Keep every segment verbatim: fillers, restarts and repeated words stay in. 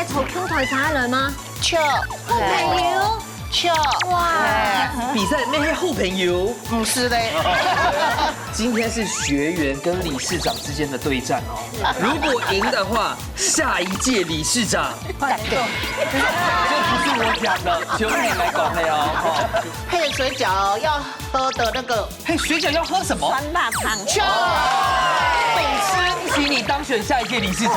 坐共台車來嗎？笑，好朋友。笑，哇，比賽乜係好朋友。毋係咧。今天是學員跟理事長之間的對戰哦。如果贏的話，下一屆理事長。這不是我講的，全部人來講的哦。配水餃要喝的那個，配水餃要喝什麼？酸辣湯。笑，董事，恭喜你當選下一屆理事長。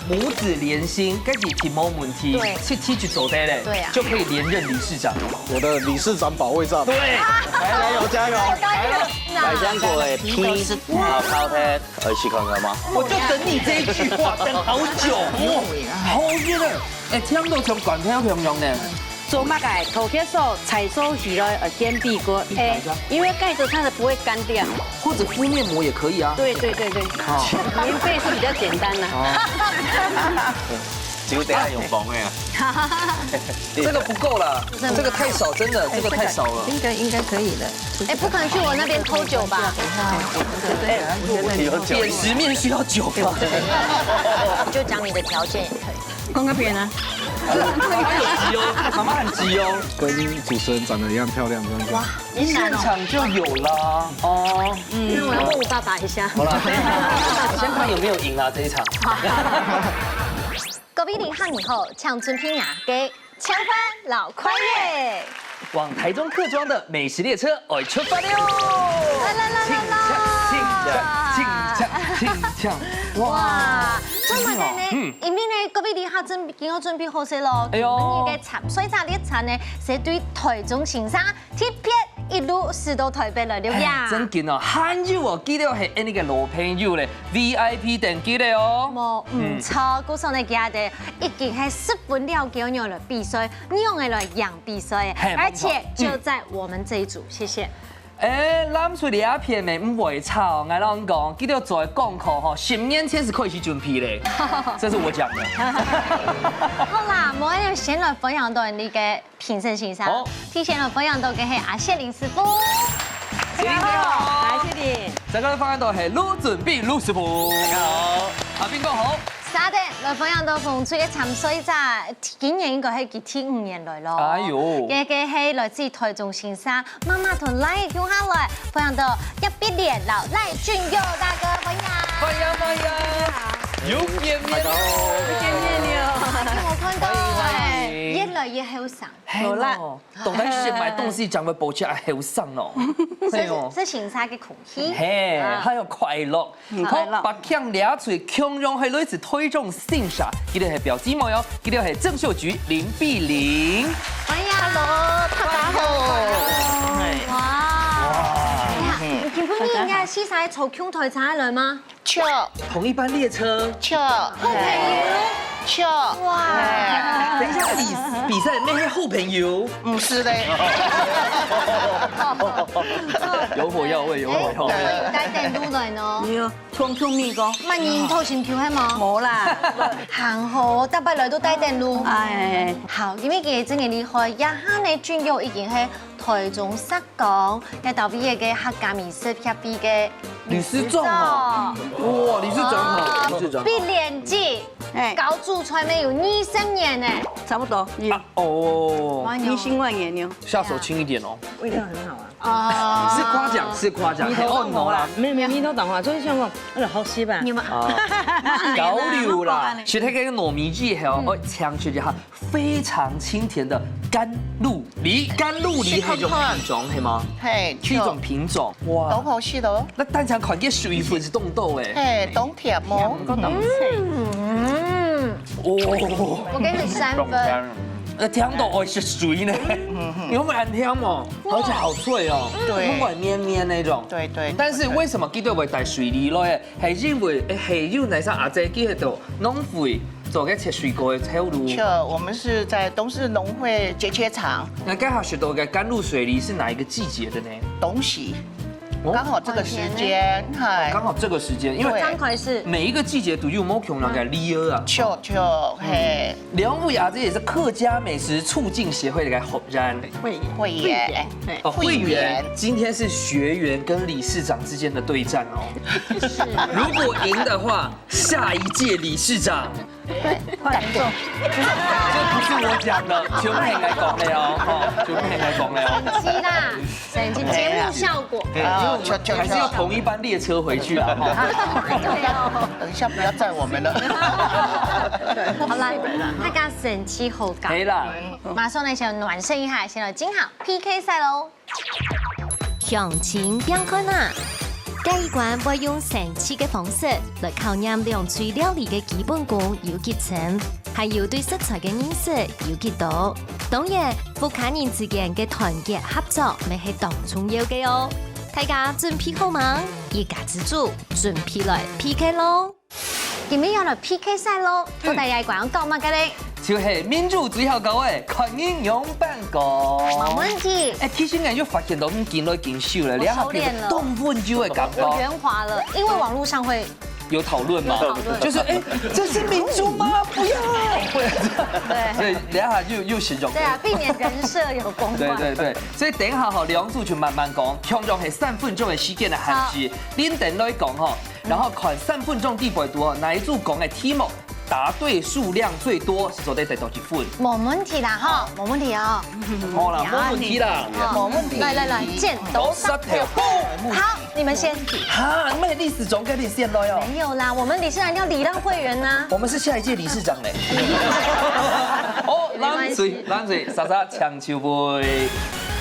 母子连心，該題目問題，對，七題就做得了，對啊，就可以连任理事长。我的理事长保卫战。对，来，加油，加油！来，香港的拼，好，好的，呃，去看看吗？我就等你这一句话，等好久，哇，好远了。哎，听到像管片要平庸呢。做么个？头壳手、菜手起来，呃，煎饼果，哎，因为盖着它的不会干掉。或者敷面膜也可以啊。对对对对，棉被是比较简单啦。只有等下用崩的啊。这个不够了，这个太少，真的，这个太少了。应该应该可以了。哎，不可能去我那边偷酒吧？我有酒。扁食面需要酒吗？你就讲你的条件也可以。讲个别人啊。妈妈有急哦，妈妈很急哦。跟主持人长得一样漂亮，这样子。哇，现场就有啦。哦，嗯，我要问我爸爸一下。好了，先看有没有赢啊这一场。各位旅客你好，请准备你个抢饭老快乐。往台中客庄的美食列车，哎，出发了哟！啦啦啦啦啦！请抢，请抢，请抢！哇，哇，这么的呢？嗯，因为呢，各位旅客准备，已经准备好势咯。哎呦，你个参赛者列车呢，是对台中新社 特别一路駛到台北來錄影。哎，真緊哦，還有哦，佢兜係𠊎个老朋友咧，V I P等級个哦。無，嗯，錯，故所呢，佢兜已經係十分了解仰般來比賽，仰般來贏比賽，而且就在我們這一組，謝謝。哎，藍隊這片呢，毋會差哦，𠊎摎你講，佢兜做功課吼，十年前就開始準備咧，這是我講的。好啦，無愛先來分享到你个 評審先生。好。第一先來分享到个係阿謝林師傅。大家好，阿謝林。再過來分享到係盧準備盧師傅。大家好。阿斌哥好。續等來分享到紅隊个參賽者，今年應該係佢第五年來咯。哎喲。這个係來自台中新社，媽媽同倈仔共下來，分享到葉碧蓮摎賴俊佑大哥，歡迎。歡迎，歡迎。又見面了。又見面了。我看到，歡迎，歡迎。哎，越來越後生。 係咯，當然食買東西正會保持恁後生咯。係哦。這，這新社个空氣。係，啊。還有快樂。嗯，快樂。好，北京這隊共樣係來自台中新社，佢兜係表姊妹哦，佢兜係鄭秀菊、林碧玲。歡迎。Hello，大家好。哇。哇。你看，你今晡日應該係在坐共台車來嗎？ 笑。同一班列車。笑。好朋友。笑。哇。哎。等一下，比，比賽乜係好朋友？毋係咧。有火藥味，有火藥味。哎，帶等路來呢。有，共共面个。麼人偷心球係無？無啦。還好，逐擺來都帶等路。哎。好，因為今日真个厲害，這下呢，俊佑已經係 台中石岡，該搭位个客家美食協會个理事長哦。哇，理事長好，理事長好。碧蓮姐，哎。搞主菜乜有二十年呢。差不多，有。啊，哦。二十外年了。下手輕一點哦。味道很好啊。哦。是誇獎，是誇獎，很honor啦。沒有，沒有，味道講話，就是像那種，哎呀，好吃吧？你們啊，交流啦。其實該个糯米雞吼，嗯。我強調一下， 非常清甜的甘露梨，甘露梨係一種品種，係嗎？係，係一種品種，哇，當好食哦。該單淨看佢水分就當多欸。係，當甜哦。嗯，嗯，哦，我給你三分。呃，甜到愛食水呢，有沒有很甜哦？而且好脆哦，對，軟軟綿綿那種。對，對，但是為什麼佢兜會帶水梨來？ 係因為，欸，係有哪儕阿姊去該度農會做个切水果个頭路。就，我們是在東勢農會結切廠。那剛好食到个甘露水梨是哪一個季節的呢？冬喜，哦。剛好這個時間，哦，嗨。剛好這個時間，因為對。剛開始。每一個季節都有無共樣个梨仔啊。就，就，嘿。兩位阿姊也是客家美食促進協會的一個會員。會員，會員，嘿哦，會員，今天是學員跟理事長之間的對戰哦。如果贏的話，下一屆理事長。感动。这不是我讲的，全部很来讲的哦，哈，全部很来讲的哦。是啦，省节目效果。哎，因为我们还是要同一班列车回去啦，哈。对哦。等一下不要载我们了。好啦，大家神奇好搞。可以啦。马上呢，先暖身一下，先来进行 P K赛喽。鄉親拚看啊！該一關會用生趣个方式來考驗兩隊料理个基本功有幾深，還有對食材个認識有幾多。當然，屋下人之間个團結合作乜係當重要个哦。大家準備好吂？一家之煮，準備來 P K 咯！ 今日要來 P K 賽咯，到底這一關要搞麼个咧？就係民主最好搞个，看你仰般搞。沒問題。哎，其實呢，又發現到你緊來緊秀了，我熟練了你還變得當溫柔的感覺。我圓滑了，因為網路上會有討論嗎？有討論就是哎，這是民主嗎？不要。對所以等一下又又形容。對啊，避免人設有崩壞。對對對，所以等一下吼，兩組就慢慢講，共樣係三分鐘个時間个限制，恁等來講吼，然後看三分鐘底背肚吼，哪一組講个題目答對數量最多，係做得得到一分。沒問題啦哈，沒問題哦。好啦，沒問題啦。好，沒問題。來來來，剪刀石頭布。好，你們先。哈，你們歷史總該你先來哦。沒有啦，我們理事長叫禮讓會員吶。我們是下一屆理事長嘞。哦，冷水冷水，莎莎搶球杯。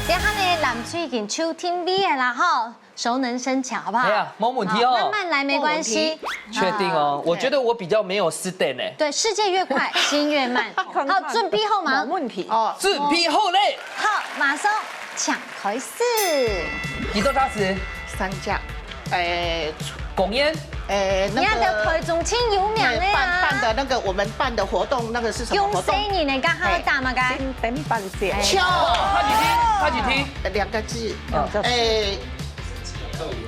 等一下呢，藍隊已經抽定位了啦哈，熟能生巧，好不好？哎呀，沒問題哦。好，慢慢來，沒關係。確定哦，我覺得我比較沒有失點呢。對，世界越快，心越慢。好，準備好嗎？沒問題。哦，準備好嘞。好，馬上請開始。幾多大匙？三角，哎，公煙。哎，你看的那個台中青有名的辦办啊，的那個，我們辦的活動，那個是什麼活動？用生年的剛好打嘛該。北美半線，巧，他幾題？他幾題？兩個字，嗯哎，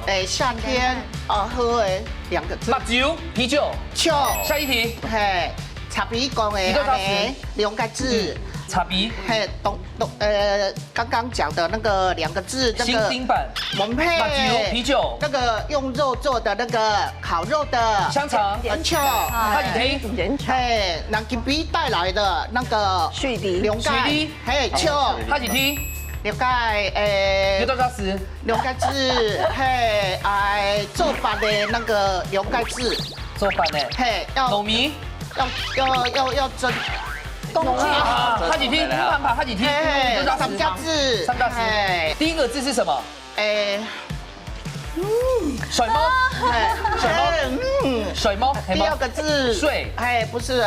哎，夏天啊喝的兩個字馬，酒、啤酒。巧，下一題。嘿，茶皮講的你都知道按呢兩個字，茶皮。嘿，東東呃，剛剛講的那個兩個字，那個新丁版。蒙佩馬酒、啤酒。那個用肉做的那個烤肉的香腸。很巧，他幾題？人才嘿，南極比帶來的那個水梨龍蓋水梨，嘿，巧，他幾題？龍蓋，你哎，都知道是龍蓋子，嘿，哎，做法的那個龍蓋子，做飯呢？嘿，要糯米。要要要要蒸，啊，他幾題？你看吧，他幾題？嘿嘿，你都知道三角子，三角子。嘿，第一個字是什麼？哎，水毛。嘿，水毛。嗯，水毛。第二個字，水。哎，不是，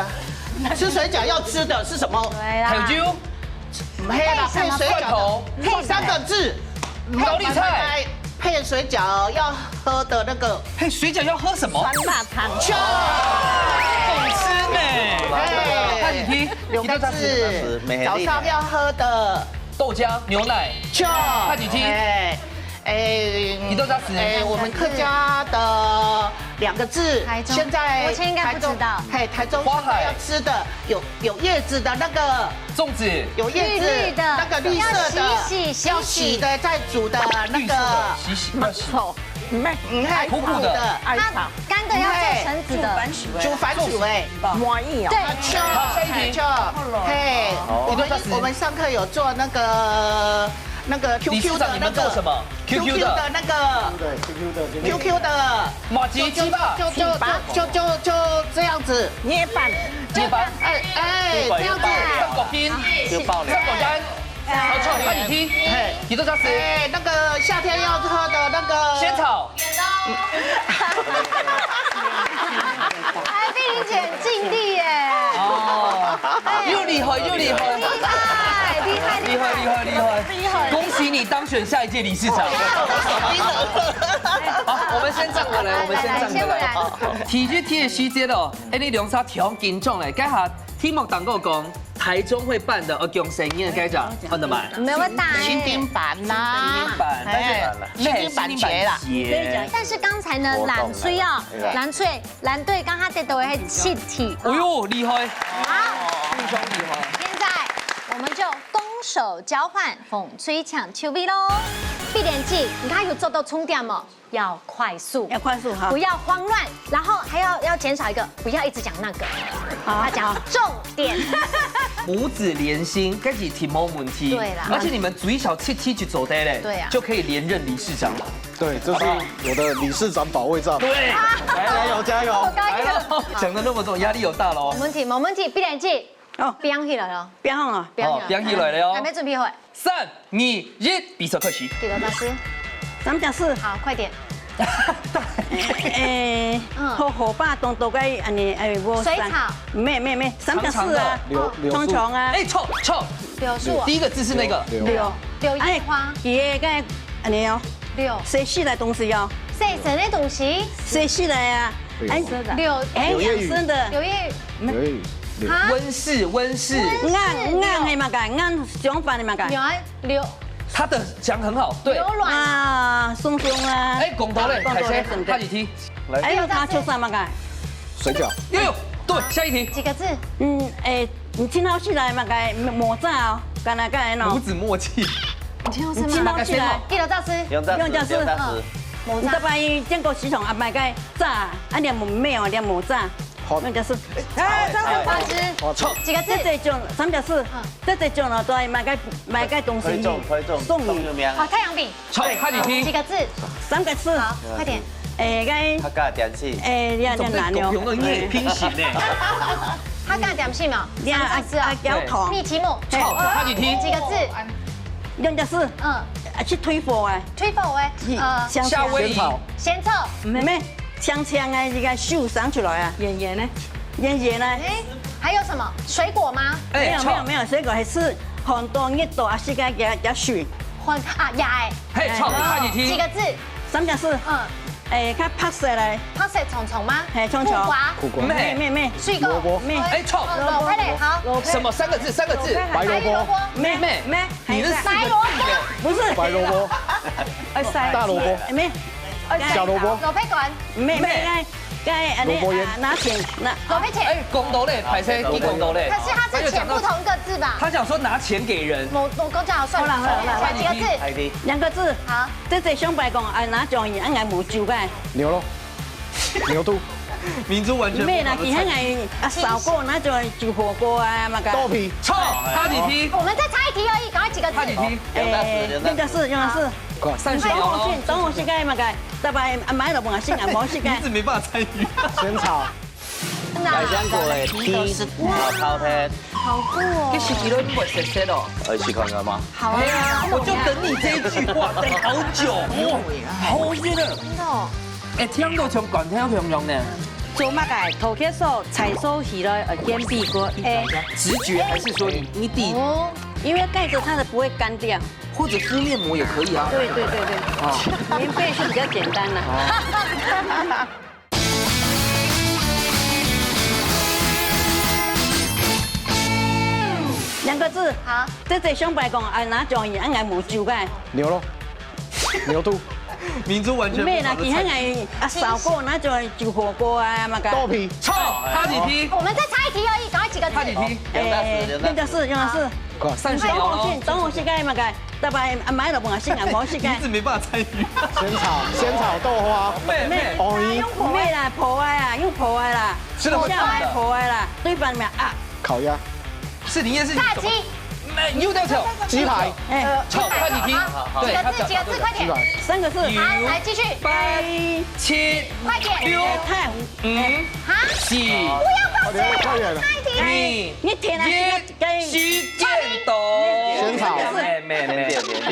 吃水餃要吃的是什麼？對啦。還有酒。嘿啦，配水餃蒜頭。的，三個字，高麗菜。配水餃要喝的那個配水餃要喝什麼？酸辣湯，巧，好吃呢。哎他幾題？龍蓋子，早上要喝的豆漿、牛奶。巧，他幾題？哎哎，你都知道是哎，我們客家的兩個字，台中現在我現在應該不知道台中嘿，台中花海現在要吃的有有葉子的那個，粽子。有葉子綠綠的那個綠色的，要洗洗洗洗要洗的再煮的那個，洗洗要洗。臭，咩，嗯，嘿，愛苦苦的苦的，愛炒，乾的要做成子的。煮番薯哎，麻意哦對。巧，好，下一題。巧，嘿，我你都知道是們我們上課有做那個那個理事 Q Q 長，你們做什麼的那個？Q Q 的。的那個 Q Q 的马吉鸡巴。就就就就就就這樣子，捏板，鸡巴。哎哎，這樣子，上果冰。就爆了。上果干。好，錯，他幾題？嘿，你都知道是哎，那個夏天要喝的那個仙草。還比以前盡力耶。哦，又厲害又厲害。厲害厲害厲害厲害厲害！厲害恭喜你當選下一屆理事長。好，我們先站回來，我們先站回來。來先回來。第一題个時節哦，哎，你兩儕挺緊張嘞，該下題目當中講，台中會辦的，呃，恭喜你，該下，看到沒？沒有打新丁欸。版啦，新丁版，但是哎新丁版節啦，節。但是剛才呢，藍隊哦，藍隊藍隊剛剛得到的是七題。哎呦，厲害！好，現在我們就攻守交換，紅隊搶手位囉。碧蓮姐，你看有做到重點無？要快速，要快速哈。不要慌亂，然後還要，要減少一個，不要一直講那個，好，要講重點。母子連心，這是題目問題。對啦。而且你們最少七題就做得了，對啊。就可以連任理事長了。對，這是我的理事長保衛戰。對，來，加油，加油。好，加油。來囉，講得那麼重，壓力有大囉。沒問題，沒問題，碧蓮姐。 哦，放起來哦。放好啊。放起來。哦，放起來了哦。還沒準備好。三、二、一，比賽開始。第六大師。三點四。好，快點。欸，嗯。好，好吧，當多个，恁呢，欸，我三，水草。沒，沒，沒，三點四啊。長長的。柳，柳樹。長長啊。欸，錯，錯。柳樹啊。第一個字是那個。柳。柳。柳葉花。欸，該，恁呢哦。柳。洗洗的東西哦。洗身的東西。洗洗的啊。哎，柳。欸，柳葉魚。養生的。柳葉魚。柳葉魚。 哈？溫室，溫室。硬，硬係麼个？硬相反係麼个？有啊，柔，他的講很好，對。柔軟啊。啊，鬆鬆啊。欸，講到咧，講到咧，大姐，對。下一題。來。欸，佢做麼个？水餃。哎喲，對，下一題。幾個字？嗯，欸，你聽到起來麼个？莫炸哦，敢若敢若哦。母子默契。你聽到是嗎？你聽到起來。第六大師。用炸死，用炸死。用炸死。莫炸。你大伯見過市場啊，買个炸，啊，連無咩哦，連莫炸。 好。用炸死。哎，炸死。好，錯。幾個字？這，這種，三點四。嗯。這，這種哦，都愛買个，買个東西，推薦，推薦，送你。送有名。好，太陽餅。錯，下一題。幾個字？三個字。好，快點。欸，該，客家點心。欸，你看，你看難哦。怎麼在公平的？你也拼型呢。客家點心嘛，你看，三個字啊。啊，啊，交通。蜜提莫。錯，下一題。幾個字？兩個字。嗯。啊，去推火啊。推火欸，是，呃，香香。夏威夷。仙草。仙草。沒。 青青个一個樹生出來啊。圓圓个。圓圓个。欸，還有什麼？水果嗎？欸，沒有，沒有，沒有，水果還係很多日頭啊，時間較，較水。很，啊，呀，欸。嘿，錯，欸，下一題。幾個字？三點四。嗯。欸，較白色个。白色長長嗎？嘿，長長。苦瓜。苦瓜。沒，沒，沒。水果。蘿蔔。沒。欸，錯。哦，蘿蔔嘞，好。蘿蔔。什麼？三個字，三個字。蘿蔔。白蘿蔔。白蘿蔔。沒，沒。沒。你是四個字的。白蘿蔔。不是。白蘿蔔。欸，大蘿蔔。沒。 小蘿蔔。蘿蔔乾。沒，沒，該，該，恁呢，蘿蔔煙。啊，拿錢，拿。蘿蔔錢。欸，講到咧，歹勢，你講到咧。可是他是錢不同個字吧？他想說拿錢給人。我，我講講好算了，好了，好了，好了。幾個字？兩個字。好。這，這上擺講，啊，拿獎品，恁樣無酒个。牛肉。牛肚。明珠完全不考慮。沒啦，其他人，啊，燒鍋，那種煮火鍋啊，那個。豆皮。錯，下一題。我們再猜一題而已，趕快幾個字。下一題。欸，兩個字，兩個字。 快。三十秒哦。當紅色，當紅色个麼个？大伯啊，買了無？先啊，無色个。你一直沒辦法參與。仙草。百香果的皮，啊，淘汰。好酷哦。這是幾多會色色哦？呃，試看看嗎？好啊。哎呀，我就等你這一句話，等好久。哇，好熱的。真的哦。欸，聽到像寒天一樣呢。做麼个？頭殼手、採收起來，呃，煎餅果，欸。直覺還是說你，你第哦，因為蓋著它的不會乾掉。 或者敷面膜也可以啊。對，對，對，對。哦。棉被是比較簡單啦。哦。兩個字。好。這，這上擺講，啊，拿獎品，恁樣無酒个。牛肉。牛肚。明珠完全不考慮。沒啦，其他人，啊，燒鍋，那種煮火鍋啊，那個。豆皮。錯，下一題。我們再猜一題而已，趕快幾個字。下一題。欸，兩個字，兩個字。快。三十秒哦。當紅色，當紅色个麼个？ 大伯啊，買了無？先啊，無時間。你一直沒辦法參與。仙草，仙草豆花。妹，妹。哦，你。沒啦，烰个啊，用烰个啦。吃了會痛的。烰个啦，對半暝啊。烤鴨。是你也是。炸雞。沒，又掉球。雞排。欸。好，下一題。好，好，好。對，幾個字，他講幾個字，快點。雞排。三個字。好，來，繼續。八、七、快點。六、欸，太五。欸。哈？四。不要放手，快點，快點。下一題。二。你填啊，一。 該時間到。仙草。沒，沒，沒，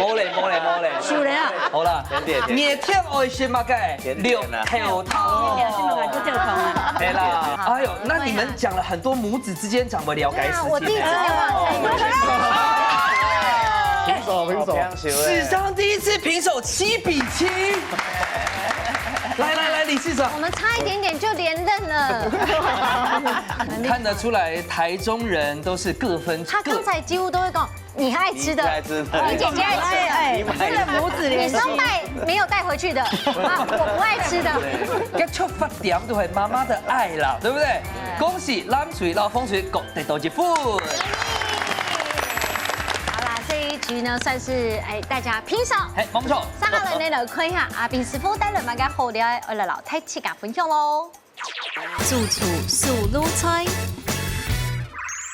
無咧，無咧，無咧。輸了啊。好啦，甜點，甜點。你聽愛食麼个？甜點啊。綠豆湯。甜點是麼个？就這個湯啊。對啦。哎喲，那你們講了很多母子之間長不了解的事情。那我第一次電話參與。平手，平手。史上第一次平手，七比七。来来来，理事长，我们差一点点就连任了。看得出来台中人都是各分各。他刚才几乎都会讲，你爱吃的，你爱吃的你姐姐爱吃的，你买的母子连心。你上拜没有带回去的啊，我不爱吃的。个出发点都是妈妈的爱啦，对不对？恭喜冷水摎風水各得到一分。好啦，这一局呢算是哎大家平手。嘿，没错。接下來呢，來看一下阿斌師傅帶來麼个好料，愛來摎大自家分享咯。主廚素魯菜。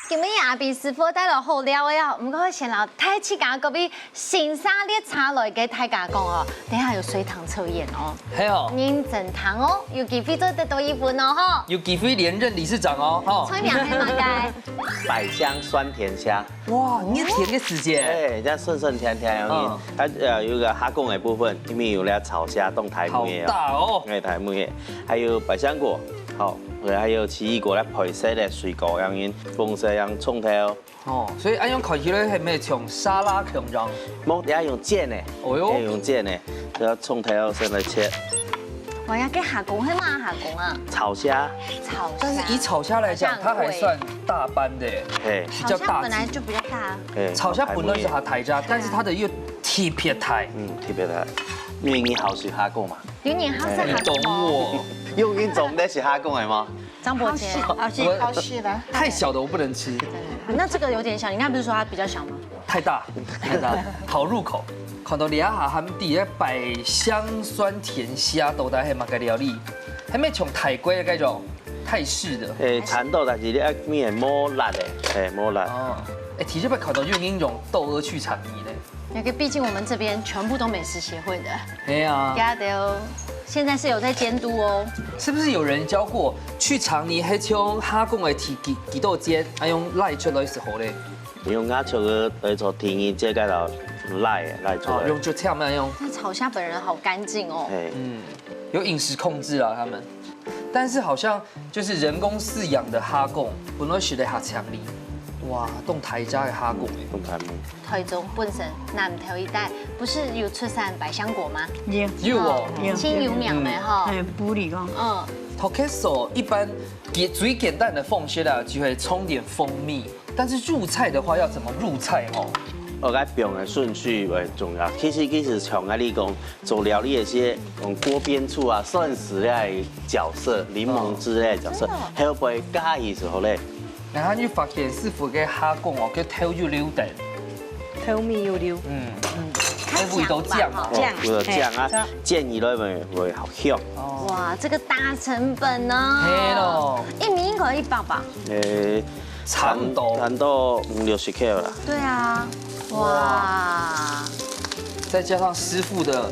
今日阿斌師傅帶來好料个哦，毋過先摎大自家各位新沙列車來个大家講哦，等一下有隨堂測驗哦，还好認真聽哦，有機會做得到一分哦吼。有机会连任理事长哦，哈。菜名係麼个？百香酸甜虾，哇，你甜个时节，哎，这酸酸甜甜个，嗯它呃有个蝦公的部分，因为有了炒虾冻台好木的哦，大哦。哎，台木的，还有百香果，好，还有奇异果来配色的水果，让人丰盛让冲头。哦，所以恁样看起来还蛮像沙拉共样。莫要用煎的，哦哟要用煎的，要冲头先来切，我要给蝦公，係麼蝦公啊？炒虾，炒蝦。但是以炒虾来讲，它还算大班的耶，嘿，比较大只好像本。来就比较大。嘿，炒虾本来是好大家，但是它的又特别大。嗯，特别大，因为你好喜欢蝦公嘛，有点好像你懂蝦公哦。我，用一种在喜欢蝦公的吗？张伯杰，好吃，好吃啦。太小的我不能吃，那这个有点小，你刚才不是说它比较小吗？太大，太大，好入口。看到你啊，还在百香酸甜虾，到底系么个料理？还没从泰国的那种泰式的。诶，尝到，但是你爱面无辣的，嘿，无辣。哦，哎，其实被考到就已经用豆儿去尝你嘞。那个，毕竟我们这边全部都美食协会的，哎呀，家的哦，现在是有在监督哦。是不是有人教过去尝你黑秋哈贡的几几几豆煎，还用赖出来时候嘞？用我做个来做天然这个老赖赖出哦，来。用就这样那样，那炒虾本人好干净哦。嘿，嗯，有饮食控制啊他们，但是好像就是人工饲养的哈贡，本来是在哈强里，哇，冻台家的哈贡哎，冻台木。台中本身南投一带不是有出产百香果吗？有有哦，有新有名的哈。哎，不离讲，嗯，头开始一般最最简单的方式啦，就会冲点蜂蜜，但是入菜的话要怎么入菜哦？我该放的顺序为重要。其实其实像啊，你讲做料理的些，用锅边醋啊、蒜丝类的角色、柠檬汁类的角色，真的哦还有不会加意思好嘞。然后你发现师傅个哈贡哦，个头又溜等，头米有流。嗯，它味道酱啊吧哈哦，有了酱啊，酱一类会会好香。哦，哇，这个大成本呢？嘿咯，一米一口一百吧？诶，差不多。谈到五六十克啦。对啊，哇，再加上师傅的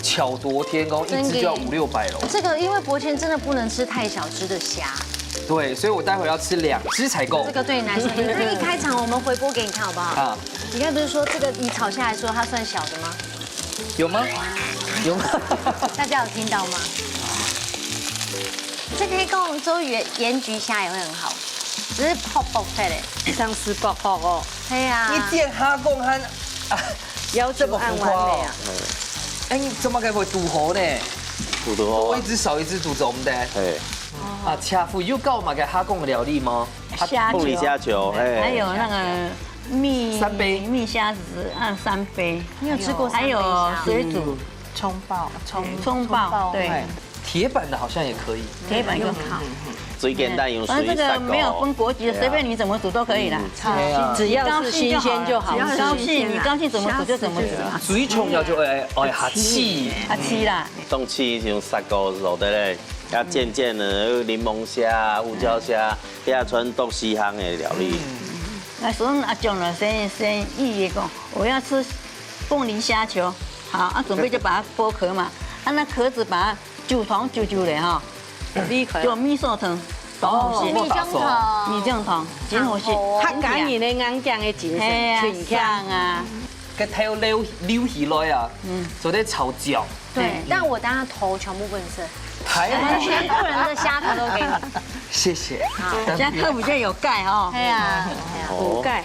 巧夺天工，一只就要五六百了。这个因为伯谦真的不能吃太小只的虾，对，所以我待会要吃两只才够这。个对你来说，那一开场我们回播给你看好不好？啊，你刚才不是说这个以炒虾来说，它算小的吗？有吗？有吗？大家有听到吗？这个可以跟我们做盐盐焗虾也会很好，只是泡泡菜嘞。像是薄薄哦。对呀、一件哈贡和啊，要求这么浮夸哦按完美啊。哎，你怎么给我堵喉呢？不多多一只少一只堵着我们的。嘿，啊，师傅有教么个哈贡料理吗？虾球凤梨虾球，哎，还有那个蜜三杯蜜虾子啊，三杯，你有吃过还有三杯虾？水煮葱爆，葱葱爆，对，铁板的好像也可以。铁板更好。最简单用反正这个水杀没有分国籍的，对啊随便你怎么煮都可以啦。哎呀只要是新鲜就好，你高兴，你高兴怎么煮就怎么煮啊。最重要就哎哎哈气，啊，是啦，冻起用杀过肉的嘞，要煎煎的，有柠檬虾、胡椒虾，也全都西方的料理。那时候阿john呢，先先意义讲，我要吃凤梨虾球，好啊，准备就把它剥壳嘛，啊，那壳子把它煮汤煮煮嘞哈，你可就米粉汤，哦米酱汤，米酱汤，真好吃。好哦客家人的硬頸的精哎呀神，，挺强。啊，个头溜溜起来啊，嗯，做得炒脚。对，但我当然头全部不能吃，台湾全部人的虾头都给你。谢谢。现在科普界有盖哦。对啊，哦，补钙，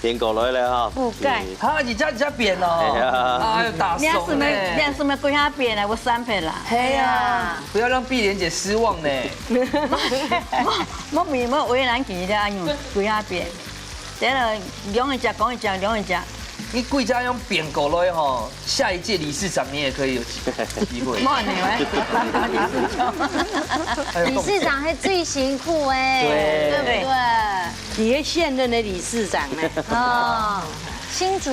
變過來了哈。覆蓋。嗯。啊，一隻一隻變哦。哎呀。哎呦，打爽呢。你還是沒，你還是沒幾下變呢，我三遍啦。嘿呀，不要讓碧蓮姐失望呢。我，我，我為難佢啦，因為幾下變。等下兩隻講一隻，兩隻。你幾隻用變過來吼，下一屆理事長你也可以有機會。莫你們，理事長。哎呦，理事長還最辛苦哎，對。對不對？ 你是現任的理事長呢。哦，新竹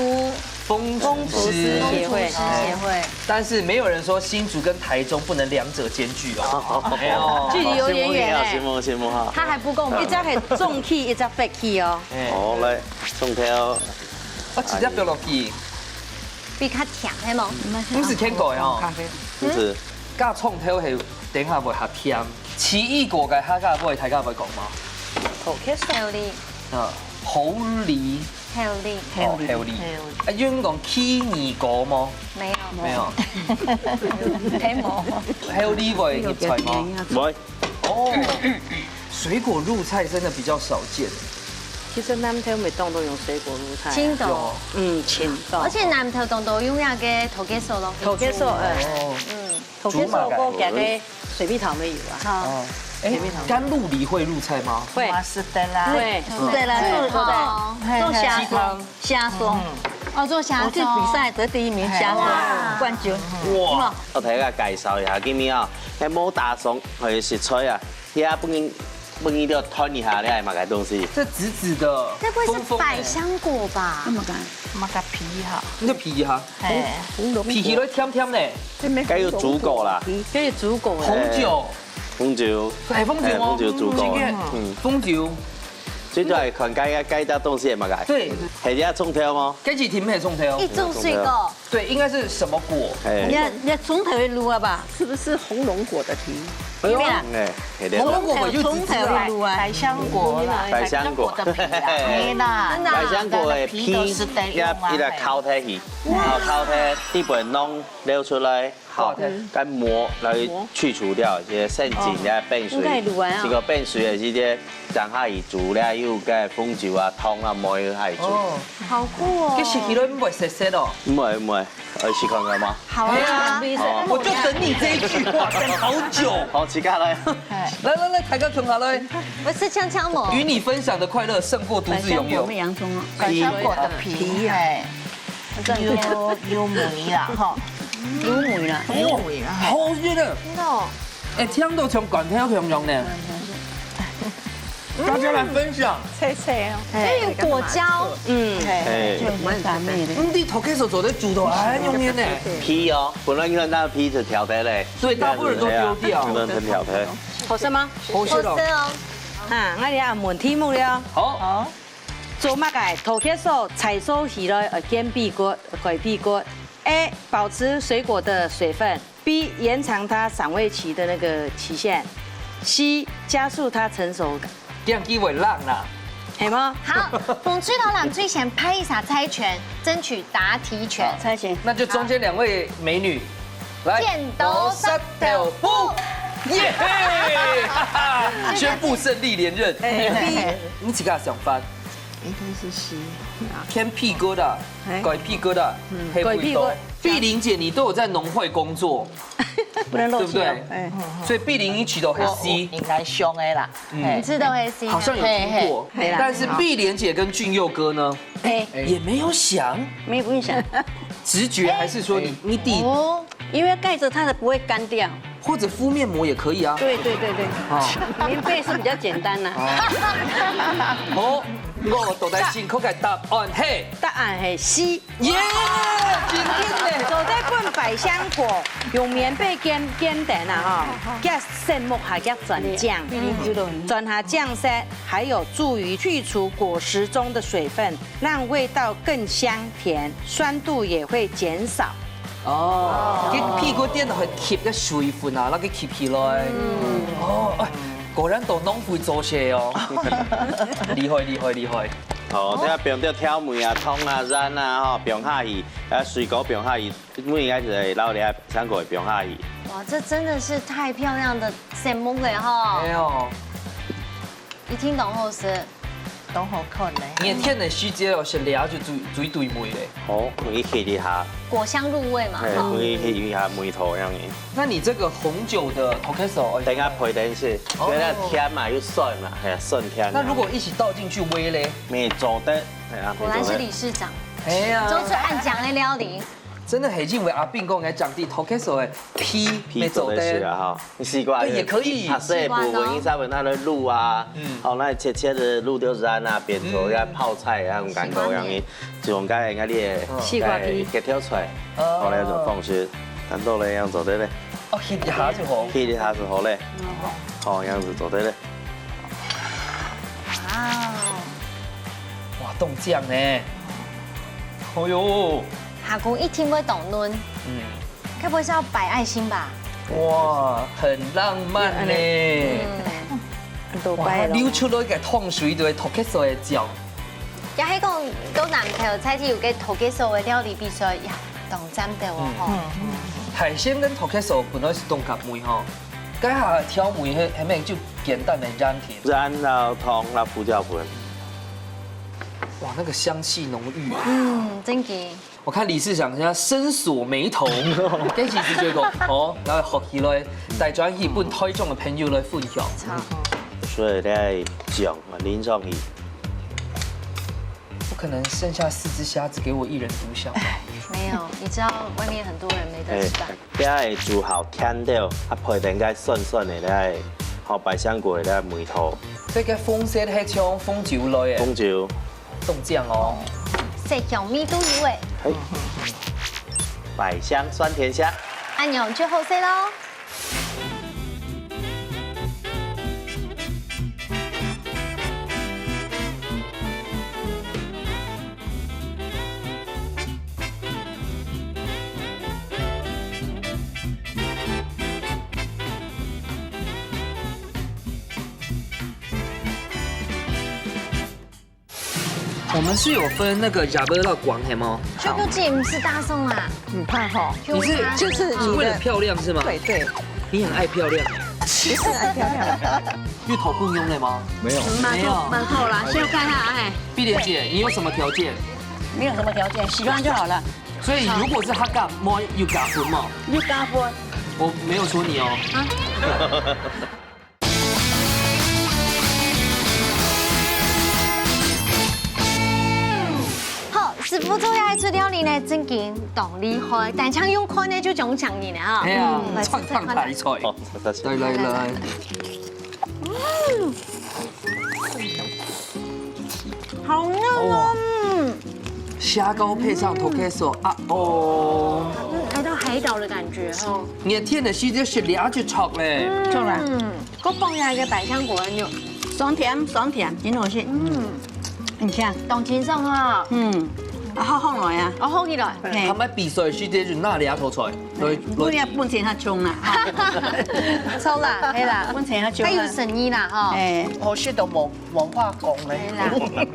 風廚師協會。風廚師協會。但是沒有人說新竹跟台中不能兩者兼具哦。沒有。距離有點遠哎。羨慕，羨慕哈。他還不夠忙。一隻係重氣，一隻白氣哦。哎。好，來，重頭。我直接放落去。比較強，係無？毋是牽過的哦。毋是。加重頭係等下會較甜。奇異果个客家話，大家會講嗎？好，其實好哩。 嗯，好哩。好哩。哦，好哩。好哩。啊，有人講奇異果嗎？沒有。沒有。沒有。好哩會入菜嗎？會。哦，水果入菜真的比較少見。其實南投乜當多用水果入菜啊。真多。有。嗯，真多。而且南投當多用那個togeso咯。Togeso，哎。哦。嗯。 頭先說過，加个水蜜桃乜有啊。好。哦，哎，甘露梨會入菜嗎？會。嘛係个啦。會。係个啦，做，做得。嘿，做蝦鬆，蝦鬆。哦，做蝦鬆。我去比賽得第一名，蝦鬆哇。冠軍。哇。我同大家介紹一下，今日啊，該無打爽，還有食材啊，這下分你，分你兜斷一下，你係麼个東西？這紫紫的，該不會是百香果吧？那麼乾。麼个皮哈？那皮哈？嘿。皮起來甜甜呢。 該有煮過啦。該有煮過啦。紅酒。紅酒。哎，紅酒哦。哎，紅酒煮過。今天，嗯。紅酒。最主要看該，該隻東西係麼个。對。係這蔥頭嗎？該隻甜係蔥頭。一種水果。對，應該是什麼果？哎。你看，你看蔥頭的滷啊吧？是不是紅龍果的皮？哎呦。對啊。哎，係个。紅龍果就紫紫的。蔥頭的滷啊。百香果啦。百香果。百香果的皮啊。哎啦。真的啊。百香果的皮，皮都是得用啊。要，要烤下去，哇。然後烤下，底部弄 撈出來，好，該膜來去除掉一些滲緊个冰水，應該滷完啊。這個冰水的這些，將下去煮了，有該紅酒啊、糖啊、梅下去煮。哦。好酷哦。這食起來毋會澀澀哦。毋會，毋會，愛試看看嗎？好啊。哎呀，哦。我就等你這一句話等好久。好，自家來。來，來，來，大家共下來。我吃嗆嗆無？與你分享的快樂勝過獨自擁有。百香果乜洋蔥哦。百香果的皮，皮啊。哎。 有，有梅啦，吼。有梅啦。有梅啦，吼。好食个。真的哦。哎，香到像粄條共樣呢。大家來分享。脆脆哦。這有果膠。嗯。哎。就蠻搭配的。嗯，你頭開始做得煮到，哎，用面呢。皮哦，本來你看那皮是挑的嘞。對，大部分人都丟掉。哎呀，很挑的。好吃嗎？好吃哦。好吃哦。啊，𠊎這下問題目了。好。好。 做麼个？頭殼所採收起來，呃，健脾骨，改脾骨。A，保持水果的水分。B，延長它賞味期的那個期限。C，加速它成熟。這樣機會浪啦。係無？好，紅隊頭人最先拍一下猜拳，爭取答題權。好，猜拳。那就中間兩位美女，來，剪刀石頭布。耶！哈哈，宣布勝利連任。哎。你自家想法？ 應該是C。健脾骨啊，哎。改脾骨啊，嗯，係味道。改脾骨。碧玲姐，你都有在農會工作，不能露餡哦。對不對？哎。所以碧玲你取到係C。我，我應該上的啦。嗯。嘿。你取到係C。好像有聽過，嘿，嘿。但是碧玲姐跟俊佑哥呢，哎。也沒有想。沒有想。直覺還是說你，哎。你弟？哦。 因為蓋著它的不會乾掉。或者敷面膜也可以啊。對，對，對，對。哦。棉被是比較簡單啦。哦。好，我到底正確个答案係？答案係C。耶，真緊呢。做得分百香果，用棉被捲，捲等啊，哈，叫色目下叫轉漿，嗯。轉下漿色，還有助於去除果實中的水分，讓味道更香甜，酸度也會減少。 哦，健脾骨店都係吸个水分啊，那個吸起來。哦，哎，果然都農會做事哦。厲害，厲害，厲害。好，這下放點調味啊、糖啊、鹽啊，吼，放下去，啊，水果放下去，因為應該係撈了香果放下去。哇，這真的是太漂亮的色目了吼。哎呦。一聽懂後是都好看呢。你个甜个時節哦，係這就最，最對味咧。好，你去一下，果香入味嘛，嘿，哈。你去一下梅頭樣个。那你這個紅酒的 Toketsu，哦，等下配等先，哦。因為它甜嘛，又酸嘛，嘿，酸甜。那如果一起倒進去煨咧？也做得，嘿啊，果然是理事長，也做得。哎呀。做出恁靚个料理。 真个係因為阿炳講个講到Toketsu个皮，皮做得食啊哈，你西瓜，對，也可以。它這一部分，西瓜呢？你稍微拿來滷啊，嗯。好，那切切的滷掉卵啊，變成嗯。該泡菜啊，那種感覺，西瓜泥。然後這種該，該你的，嗯。西瓜皮。該，該挑出來，哦。好，來做放心，難道來樣做得嘞？哦，一下就好。一下就好嘞。嗯。好，樣子做得嘞。哇哦。哇，凍醬呢？哦喲。蝦公一定會凍嫩。嗯。 該不會是要擺愛心吧？哇，很浪漫呢。嗯。哇，流出來个糖水都會Toketsu个醬。也係講，到南投在地有个Toketsu个料理比賽，呀，當讚的哦，嗯。吼。嗯。海鮮跟Toketsu本來係當合味吼，該下調味係，係毋係就簡單个醃甜？醃了糖了胡椒粉。哇，那個香氣濃郁。嗯，真的。 我看理事長現在深鎖眉頭，跟其實就講，哦，然後學起來，帶轉去分台中的朋友來分享。所以你愛講啊，林總理。不可能剩下四隻蝦子給我一人獨享。沒有，你知道外面很多人沒得吃飯。哎，這愛煮好甜的，啊，配點該酸酸的，來，好，百香果的味道。這個風味係像紅酒類的。紅酒。 凍醬哦。色香味都有誒。嘿。百香酸甜蝦。恁樣就好勢咯。 我們是有分那個Javelok光係嗎？就不僅是大眾啊。很怕吼。你是，就是你的，是為了漂亮是嗎？對，對。你很愛漂亮。不是愛漂亮。芋頭不用了嗎？沒有。蠻好，沒有。蠻好啦，先看一下，哎。碧蓮姐，你有什麼條件？沒有什麼條件，喜歡就好了。所以如果是客家妹，有加分嗎？有加分。我沒有說你哦。啊？ 好，師傅做這一出料理呢，正經當厲害，單淨用看呢就中獎人了啊。係啊，嗯，來試試看。嚐嚐大菜。哦，謝謝。來，來，來。嗯。好嫩哦。哦。蝦膏配上Toketsu啊，哦。嗯，來到海島的感覺哦。你个甜个時節係這就著咧。嗯。著啦。嗯。 我放下一個百香果个肉，酸甜酸甜，真好食。嗯。你看。當清爽啊。嗯。啊，好好來啊。哦，好起來。嘿。他們比賽時節就拿這道菜，來，來。不要本錢較重啦。重啦，係啦。本錢較重啦。還有誠意啦，吼。哎。好食都無，無化工咧。係啦。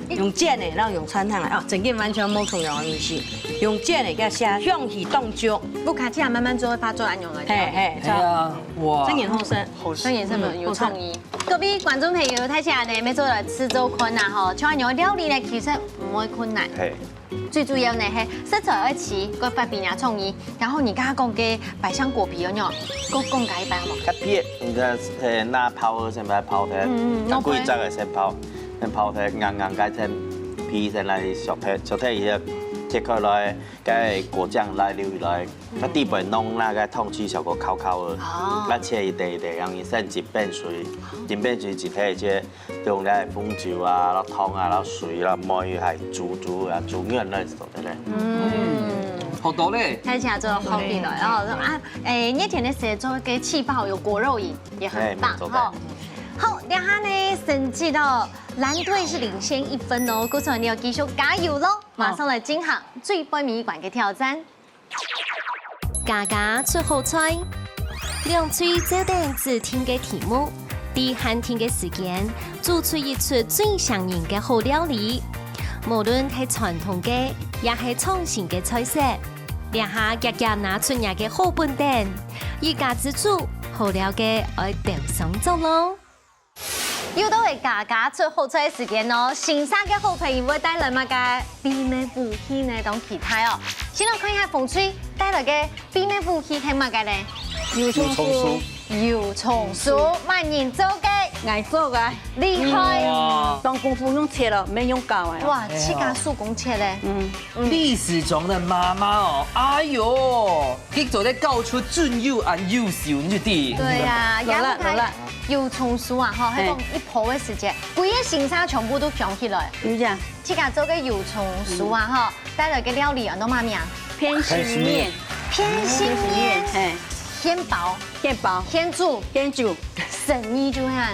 用煎个，然後用汆燙个，哦，正經完全無重樣个東西。用煎个，該蝦香氣當足。不客氣啊，慢慢做，會發做恁樣个。嘿，嘿，係啊，哇。正經好食。 好食。當然係有創意。嗯，好食。各位觀眾朋友，大家呢，愛做來試做看啊吼，像恁樣料理呢，其實毋會困難。嘿。最主要呢，係食材愛齊，過發揮若創意，然後你剛剛講个百香果皮有沒有？過講解一擺好無？該皮，你看，嘿，拿泡个先把它泡開，嗯，嗯，拿幾隻个先泡，先泡開，硬硬該層皮先來削開，削開以後切開來，該果醬來留下來。 該底背弄那個湯匙小可烤烤个，哦。該切一塊一塊，然後先浸冰水，浸冰水之後，就用該紅酒啊、然後糖啊、然後水啊、梅還煮煮啊、煮軟來做得咧。嗯，好多咧。看起來做得好起來，然後說啊，哎，熱天个時節做个氣泡有果肉飲，也很棒，哎，沒錯的。吼。好，這下呢，成績哦，藍隊是領先一分哦，故所你愛繼續加油咯，馬上來進行最尾一關个挑戰。 家家出好菜，兩隊照等指定个題目，在限定个時間，做出一出最餳人个好料理。無論係傳統个，也係創新个菜色，這下遽遽拿出若个好本等，一家之煮，好料个愛鬥上桌咯。又到了家家出好菜个時間哦，先生个好朋友會帶來麼个祕密武器呢？當期待哦！先來看一下紅隊帶來个祕密武器係麼个呢？油蔥酥。油蔥酥，麼人做个？𠊎做个。厲害！哇！當功夫用切了，免用搞个。哇，自家手工切个。嗯。歷史中的媽媽哦，哎喲，佢做得搞出準有恁優秀，你就知。對呀，勞力，也毋係勞力。油蔥酥啊，吼，嘿。係講一泡个時間，歸個先生全部都想起來。有影。自家做个油蔥酥啊，吼，帶來个料理安到麼名？偏心麵。偏心麵。嘿。現包。現包。現煮。現煮。生意就恁樣。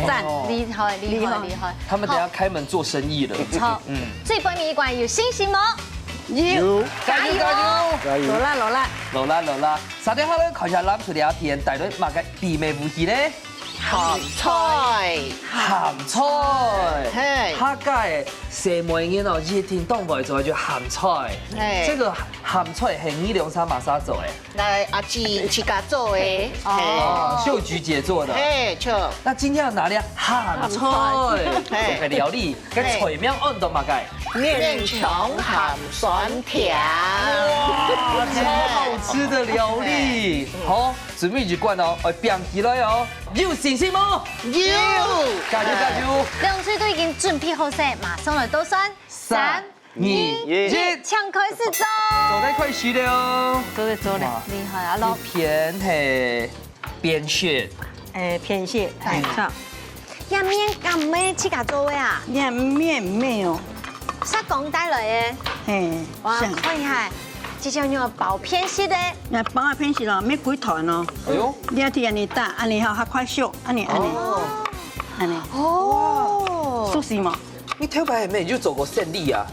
讚。厲害，厲害，厲害。厲害。他們等下開門做生意了。好，嗯。最背尾一關有信心無？有。加油，加油！加油！勞力，勞力！勞力，勞力！續等下來看一下藍隊个阿田帶來麼个祕密武器呢？鹹菜。鹹菜。嘿。客家个細妹人哦，一定當會做就鹹菜。嘿。這個鹹菜係你兩儕麼儕做个？ 來，阿姊自家做个。哦，秀菊姐做的。嘿，著。那今天要拿來鹹菜，嘿。做个料理，該菜名安到麼个？麵腸鹹酸甜。哇，超好吃的料理。好，準備一罐哦，哎，放起來哦，有信心無？有。加油，加油！兩隊都已經準備好勢，馬上來倒算。三、二、一，請開始做。做得開始了哦。做得，做得。哇，厲害啊，老。一片係扁食。哎，扁食，哎，嗯。著。這麵敢毋係自家做个啊？這麵毋係哦。煞剛帶來个。嘿，哇，是。看一下，這就有包扁食个。該包啊扁食咯，毋係幾團哦。哎喲。你愛提恁樣大，恁樣吼，較快熟，恁樣，恁樣。哦。恁樣。哦。熟悉無？ 你頭擺係毋係就做過生理啊？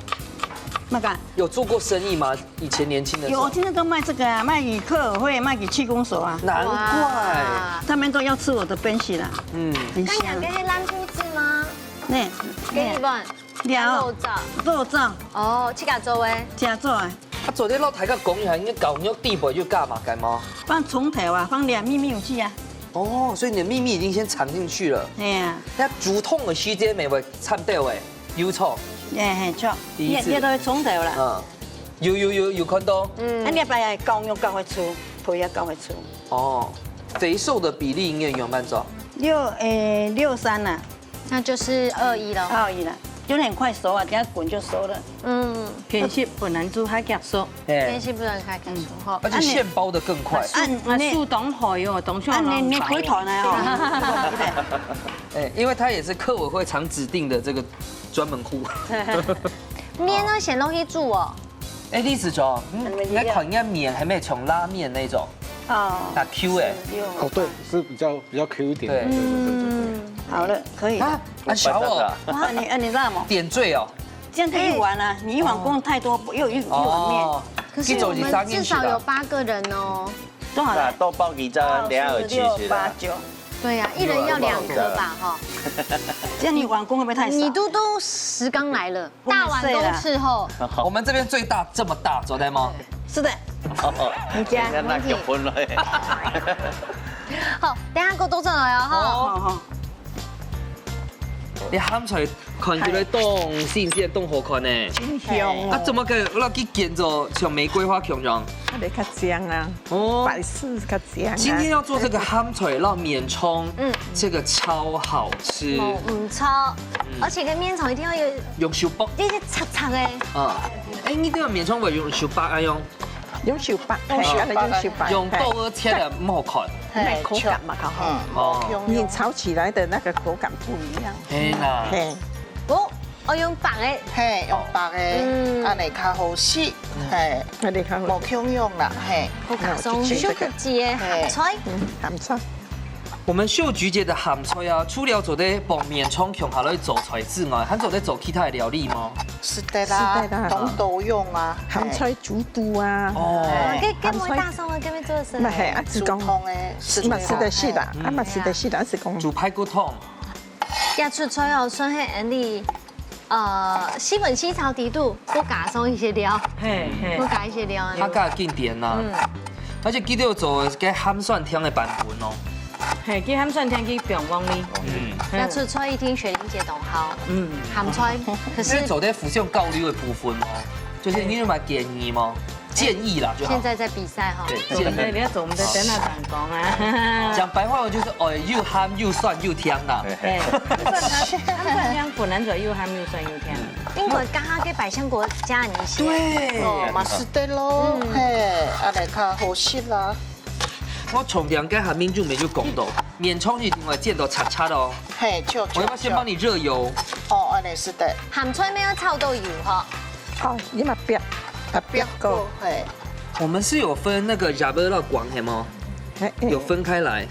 麼个？有做過生意嗎？以前年輕的時候。有，我現在都賣這個啊，賣給客委會，賣給區公所啊。難怪。哇。他們都要吃我的扁食啦。嗯。很香。該兩個係爛豆子嗎？那，該一半。那。肉燥。肉燥。哦，自家做个。自家做个。啊，昨天老太太講一下，應該搞肉底背就加麼个嗎？放蔥頭啊，放兩味味有去啊。 哦，所以你的祕密已經先藏進去了。哎呀。該煮湯个時間乜會摻到个，油蔥。哎，嘿，著。第一次。你，你都會蔥頭啦。嗯。有，有，有，有看到。嗯。啊，你愛把絞肉絞會粗，皮也絞會粗。哦，肥瘦的比例應該有沒有做？六，哎，六三啦。那就是二一咯。二一啦，有點快熟啊，等下滾就熟了。嗯。扁食本來就較遽熟。哎。扁食本來較遽熟，吼。而且現包得更快。啊，啊，手當好喲，當像啊，你，你人包。開團的哦。哎，因為他也是客委會常指定的這個專門戶。麵呢，先落去煮哦。哎，李子忠，嗯，你們一定要。你看人家麵還沒有像拉麵那種，哦。那Q哎。是，有。哦，對，是比較，比較Q一點。對。對，對，對，對，對。嗯。好了，可以了。啊，啊，小哦。哇，你，啊，你知道嗎？點綴哦。這樣可以一碗啊，你一碗不用太多，又有一，一碗麵。哦。可是我們至少有八個人哦。多少人？那多包幾張，等下有七十啊。六、八、九。對呀，一人要兩顆吧，哈。這樣你碗公會不會太少？你都，都十缸來了，大碗都伺候。我們這邊最大這麼大，做得嗎？是的。哦，你家，人家那個分了。好，等下給我多轉來哦，哈。哦。好，好。你鹹菜 看起來當新鮮，當好看呢。真香哦。啊，怎麼个，我去揀做像玫瑰花共樣？啊，你較靚啊。哦。擺飾較靚啊。今天要做這個鹹菜撈麵腸，嗯。這個超好吃。無，毋錯。嗯。而且該麵腸一定要有用手剝。這些脆脆的。啊。哎，你這個麵腸會用手剝啊用？ 用手剝，用手剝，嘿，用手剝，用刀仔切的，毋好看。嘿，口感嘛，較好。嗯，哦。你炒起來的那個口感不一樣。嘿啦。嘿。哦，哦，用剝的。嘿，用剝的，嗯。恁樣較好食，嘿。恁樣較好食。無共樣啦，嘿。好，加上小可姐的鹹菜。嘿。嗯，鹹菜。 我們秀菊姐的鹹菜啊，除了做得幫麵腸共下來做菜之外，還做得做其他的料理嗎？是的啦，是的啦。當多用啊。鹹菜煮肚啊。哦。哎，該，該無打爽啊，該無做得食。毋係，啊，係講，煮湯的，係嘛，食得食啦，嗯。啊嘛，食得食啦，係講。煮排骨湯。這出菜哦，算係恁樣 呃，西門西炒底肚，過加上一些料，嘿，嘿。過加一些料。客家經典吶。嗯。而且佢都有做該鹹酸甜个版本哦。嘿，佢鹹酸甜，佢放黃梨。嗯。要出菜一定雪玲姐懂好。嗯。鹹菜，可是因為做得互相交流个部分嘛，就是你有麼建議嗎？建議啦就好。現在在比賽哈。對，建議。你要做，我們在等下等講啊。講白話文就是，哦，又鹹又酸又甜啦。嘿，嘿。嘿，鹹酸甜，鹹酸甜本來就又鹹又酸又甜。應該加下个百香果加一些。對。哦，嘛係得咯，嗯。嘿，啊來較好食啦。 我從兩个下面就沒有講到，免沖一定會煎到赤赤哦。嘿，就，我要不要先幫你熱油？就，就。哦，恁樣係得。鹹菜乜愛炒到油吼。哦，你嘛煏，啊，煏過。煏過，嘿。我們是有分那個亞巴拉光，嘿嗎？哎，哎。有分開來。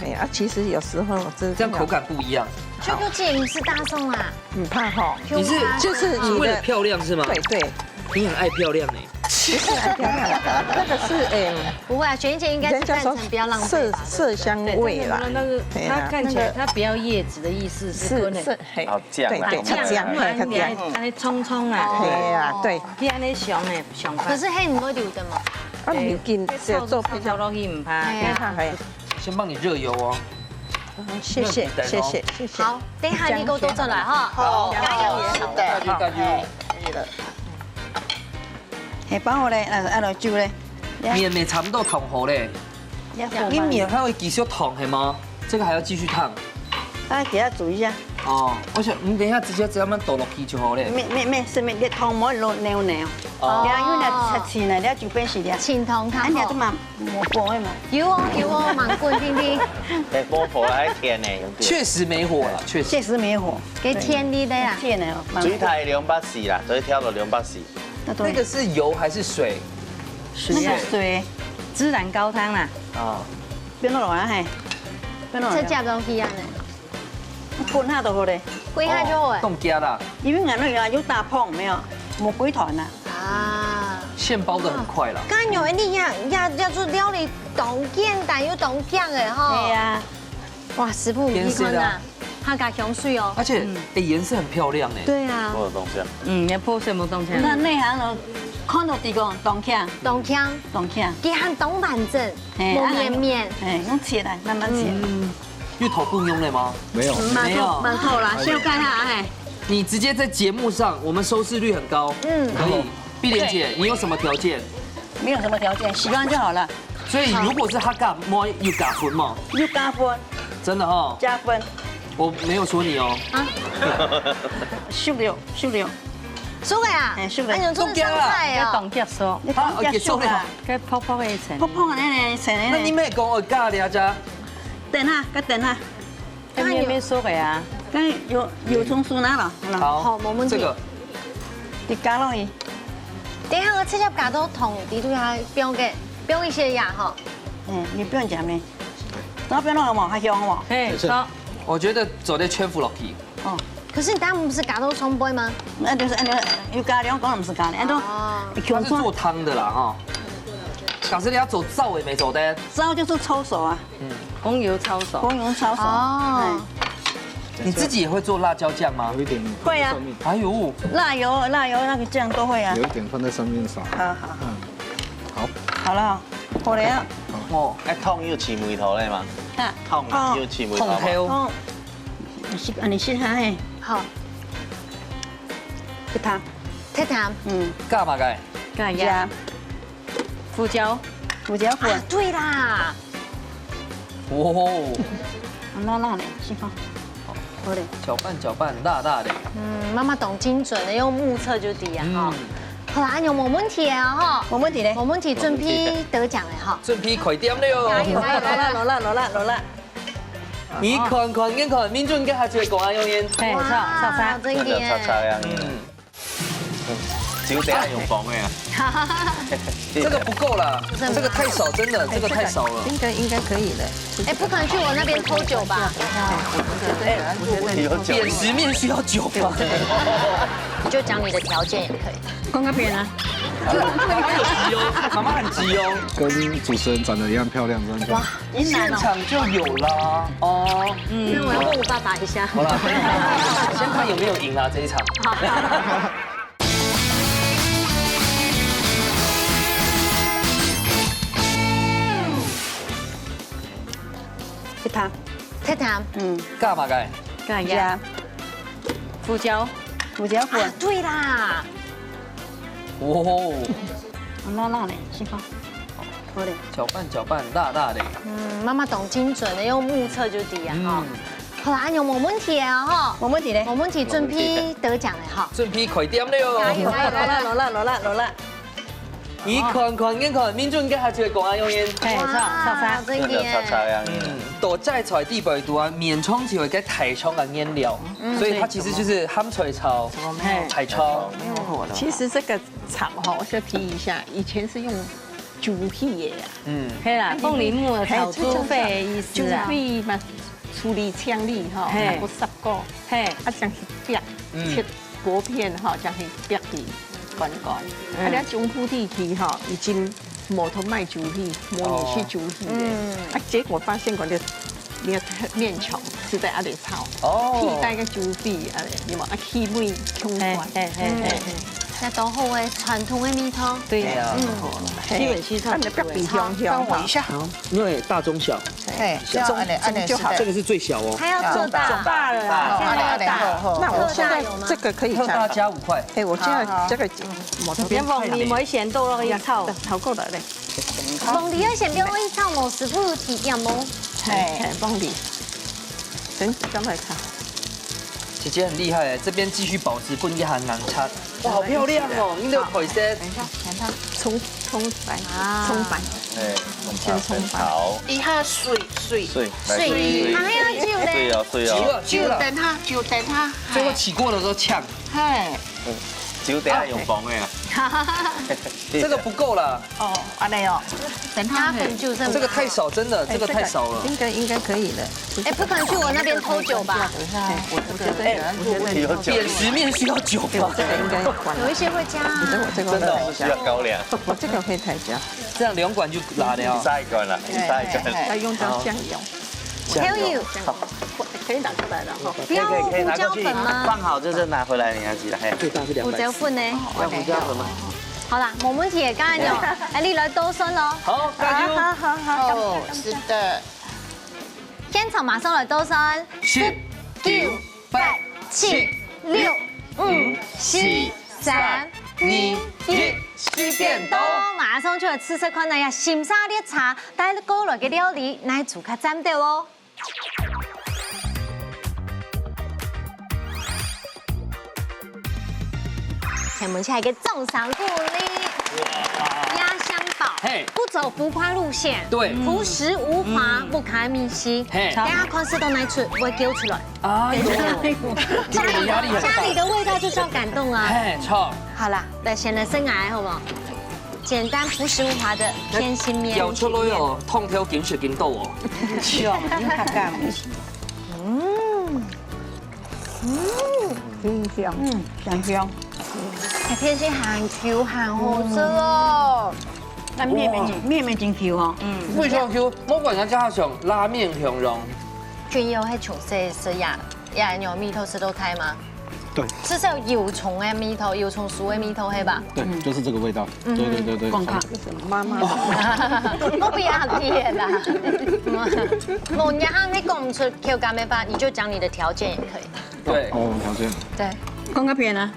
哎呀，其實有時候真的這樣口感不一樣。就不僅是大宋啊。 毋怕吼。你是，就是你的，是為了漂亮是嗎？對，對。你很愛漂亮欸。不是愛漂亮，那個是，欸，不會啊，雪玲姐應該是贊成不要浪費吧，人家說色，對不對？色香味啦。對，但是，但是它看起來，哎呀，那個它不要葉子的意思是，是，可能是，嘿，好，這樣啦，對，對，我們來，較靚，嘿，較靚。你愛，你愛按呢蔥蔥啊。嘿啊，對。你按呢想欸，想法。可是嘿，你會留的嘛？啊，你緊，對，就做比較，炒，炒落去毋怕。哎呀。嘿。先幫你熱油哦。 謝謝，熱油哦。謝謝，謝謝。好，等一下你給我多出來哈。好，加油，加油，加油。哎，可以了。嘿，包好咧，啊，啊，落酒咧。麵也差不多燙好咧。你麵還會繼續燙，係嗎？這個還要繼續燙？啊，給它煮一下。哦，我想，你等一下直接這樣倒落去就好咧。沒，沒，沒，是沒，你燙無落，扭扭。哦。你要用來切切呢，你要煮分析的。清湯湯吼。啊，你這麼 無火个嘛。有哦，有哦，慢滾，聽聽。哎，無火還甜呢，有點。確實沒火啦，確實。確實沒火。給甜的的啊。甜的哦，慢滾。水太兩百四啦，所以調到兩百四。那對。那個是油還是水？水啊。那個水。孜然高湯啦。哦。放落來啊，嘿。放落來。直接落去啊呢。 滾下就好咧。滾下就好欸。哦，凍結啦。因為𠊎那個有打泡，沒有，無滾透呢。啊。現包得很快啦。剛有你呀，呀，要做料理當簡單又當靚欸，吼。對呀。哇，師傅，你看吶，顏色啊。它加香水哦。而且，嗯。欸，顏色很漂亮欸。對啊。我有東西啊。嗯，你要破什麼東西啊？那內行人看到地方當靚。當靚。當靚。佢還當完整，嘿，無綿綿。啊，嘿，用切來，慢慢切。嗯。 芋頭不用了嗎？沒有。沒有。饅頭啦，小改下，嘿。你直接在節目上，我們收視率很高。嗯。可以。碧蓮姐，你有什麼條件？沒有什麼條件，喜歡就好了。所以如果是客家妹，有加分嗎？有加分。真的哦。加分。我沒有說你哦。啊？熟了，熟了。熟了啊？哎，熟了。哎喲，這是上菜哦。要當結束。你當結束啊？該泡泡个一層。泡泡个那層。那你沒講我咖哩啊？ 等下，再等下。該面面熟个啊。該有，有蔥酥拿了，好了。好，好，無問題。這個。你加落去。等一下，我直接加到湯裡肚下，放个，放一些呀，吼。嗯，你不用加咩？然後放落去嘛，還香嘛。嘿，是。好。我覺得做得全部落去。哦。可是你等下不是加到上杯嗎？那就是，那就，有加料，講毋係加料，那都哦。它是做湯的啦，哈。假設你要做燥也沒做得。燥就是抄手啊。 嗯，紅油抄手。紅油抄手。哦。哎。你自己也會做辣椒醬嗎？有一點會啊。放在上面。哎呦。辣油，辣油那個醬都會啊。有一點放在上面撒。好，好，好。嗯。好。好了，好了。哦。哎，湯有試味道了嗎？啊。湯啊，哦。有試味道嗎？湯頭。哦。你試，啊，你試下嘿。好。去燙。去燙。嗯。加麼个？加鹽。鹽。 胡椒。胡椒粉。啊，對啦。哦。辣辣的，是吧？好嘞。攪拌攪拌，辣辣的。嗯，媽媽當精準的，用目測就知啊，哈。嗯。好啦，恁樣無問題啊，哈。無問題嘞。無問題，準備得獎了，哈。準備開店了喲。加油，加油，加油。落啦，落啦，落啦，落啦。你看看，你看，明俊跟他姐講啊，用煙。嘿，哇，炒，炒啥？真的。炒，炒呀。嗯。 酒店用放个啊。这个不够啦，这个太少，真的，这个太少了。应该，应该可以了。哎，不可能去我那边偷酒吧？有酒。扁食面需要酒吗？你就讲你的条件也可以。光个扁啊。妈妈很急哦，妈妈很急哦。跟主持人长得一样漂亮，真的。哇，现场就有啦。哦，嗯，那我要问我爸爸一下。好啦，先看有没有赢啦这一场。好。一糖，甜甜，嗯，加麼个？加一下胡椒，胡椒粉啊，，对啦，哦，辣辣的，是吧？好的，搅拌搅拌，辣辣的。嗯，妈妈懂精准的，用目测就对啊哈嗯。好啦，恁樣無問題啊哈。我们几嘞？無問題，準備得獎了哈。準備開店了哦。加油加油加油！了，落了，落了，落了。你看看，你看，民眾應該還是會講啊，用煙。哎，哇擦擦擦，真真的擦擦的。亮眼。嗯，到摘菜地背肚啊，綿長就會該大腸个原料，所以它其實就是鹹菜炒哎大腸。其实这个炒哈，我先提一下，以前是用猪皮的呀，嗯，嘿啦，凤梨木耳炒猪肺的意思猪啊。皮嘛，处理青里哈，嘿不杀过，嘿，啊，像是煏，嗯切薄片哈，像是煏的干干。啊，你中部地区哈，已经没得卖猪皮，没人去猪皮的。啊，结果发现讲这面面条是在阿里炒，哦替代个猪皮，哎，有没有？啊，气味冲嘿关。嘿嘿嘿嘿，那都好诶，傳統的味道。对呀，基本是差不多。那你不要比香香哈。因为大中小，嘿，这样按呢按呢中就好这个是最小哦。它要做大，大了啦，那我现在这个可以特大加，加五块，哎，我现在这个别忘记没选到了一炒。炒过了嘞。凤梨要先不要一炒，無師傅提点哦。哎，忘记，等刚才炒。姐姐很厉害，这边继续保持，不应该很难擦。哇，好漂亮哦！你的配色，等一下，等一下，冲冲白，啊冲白。哎，先冲好，一下水水水，水，还要酒嘞。水哦，水哦，急了，急了，等下，就等下，最后起锅的时候呛，嘿，酒等下用崩的啊。这个不够了，哦，按呢哦，等下加粉酒是吗？这个太少，真的，这个太少了。应该应该可以了。哎，不可能去我那边偷酒吧？我这个，我这个有酒扁食面需要酒吗？这个应该关了。有一些会加啊。这个这个真的哦是需要高粱。我这个会太焦，这样两管就拉掉。下一关了，下一关。要用到酱油，还有，可以拿出来了哈。不要可以可以可以胡拿过去椒粉吗？放好，就是拿回来你要记得，嘿。最大是两百。胡椒粉呢？要胡椒粉吗？好啦，我们也刚才讲，哎，你来多酸哦。好，加油！哦，是的，现场马上来多酸，十、九、八、七、六、五、四、三、二、一，时间到。马上就来试试看，那呀，新沙列茶带过来个料理，哪一组较赞的哦？ 请问下一个掌声鼓励。压箱宝，嘿不走浮夸路线，对朴实无华，不卡米西。嘿大家看是都拿出，不会丢出来。哎呦，这个压力很大。家里的味道就是要感动啊。嘿，错，好啦，来先来生癌好不好？简单朴实无华的偏心面。咬出来哦，痛跳金石金豆哦。香，你看看，嗯，挺香，嗯，香香。哎，偏心很 Q 很好吃哦。那面面筋面面筋 Q 哦，非常 Q，我感觉加上拉面形容。君有黑琼是是呀，呀，你有蜜头石头开吗？对是是有油葱的蜜头，油葱酥的蜜头，黑吧？对，就是这个味道。对对对对，广告差不多妈妈，我不要你的啦。我然后你讲出口感没法，你就讲你的条件也可以。对，哦，条件。对，广告片啊，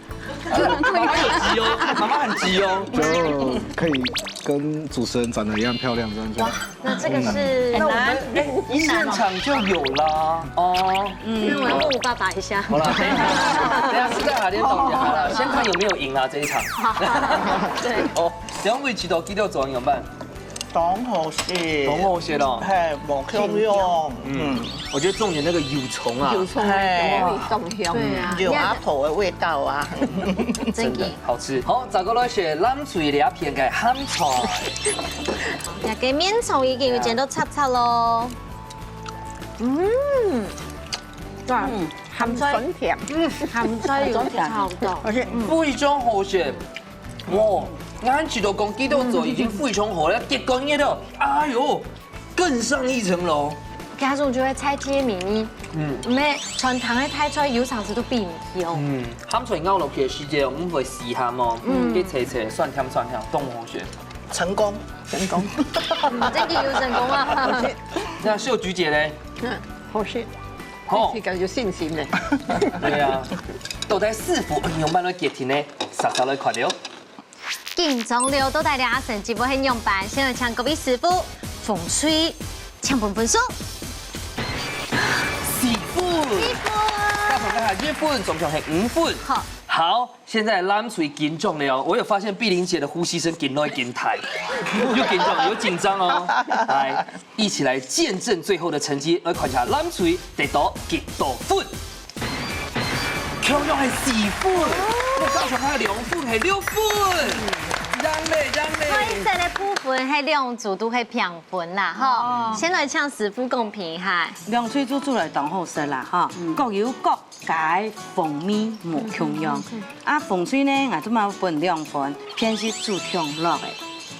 妈妈很急哦，妈妈很急哦。就可以跟主持人长得一样漂亮，这样就好。那这个是那我们哎，现场就有啦。哦，那我要问我爸爸一下。好了，等一下，等一下私底下再讲一下啦，先看有没有赢啊这一场。对，哦，两位起头，第六组怎么办？当好食，同学咯。嘿，无共样，嗯，我觉得重点那个油葱啊，有葱味，有味更香。对啊，有阿婆的味道啊。真的。好吃。好，再过来是蓝水两片个鹹菜。那个面肠已经有剪到叉叉喽。嗯，哇，嗯，鹹酸甜，鹹菜有炒到。而且非常好食。哇，俺知道讲几多早已经非常好了，结果你都，哎呦，更上一层楼。加上就会菜系美味，嗯没传统的泰菜有常时都比唔起哦。嗯，鹹菜咬落去的時節，毋會死鹹哦，嗯，佢脆脆酸甜酸甜，當好食。成功，成功。嗯，这个有成功啊。那秀菊姐嘞？嗯，好食。好。自家有信心呢。對啊，到底師傅用麼个決定呢？煞煞來看了。緊張了，到底這成績會係仰般？先來請各位師傅，紅隊，請分分數。四分。四分。加上剛才一分，總共係五分。好。好，現在藍隊緊張了哦，我有發現碧玲姐的呼吸聲緊來緊大，有緊張，有緊張哦。來，一起來見證最後的成績，來看一下藍隊得到幾多分。共樣係四分，我加上佢兩分係六分，贏咧，贏咧。彩色个部分係兩組都係平分啦，吼。哦。先來請師傅公平一下。兩隊都做來當好食啦，哈，嗯。各有各家个風味無共樣。嗯，嗯，嗯。啊，紅隊呢，𠊎都嘛分兩分，偏係煮暢落个，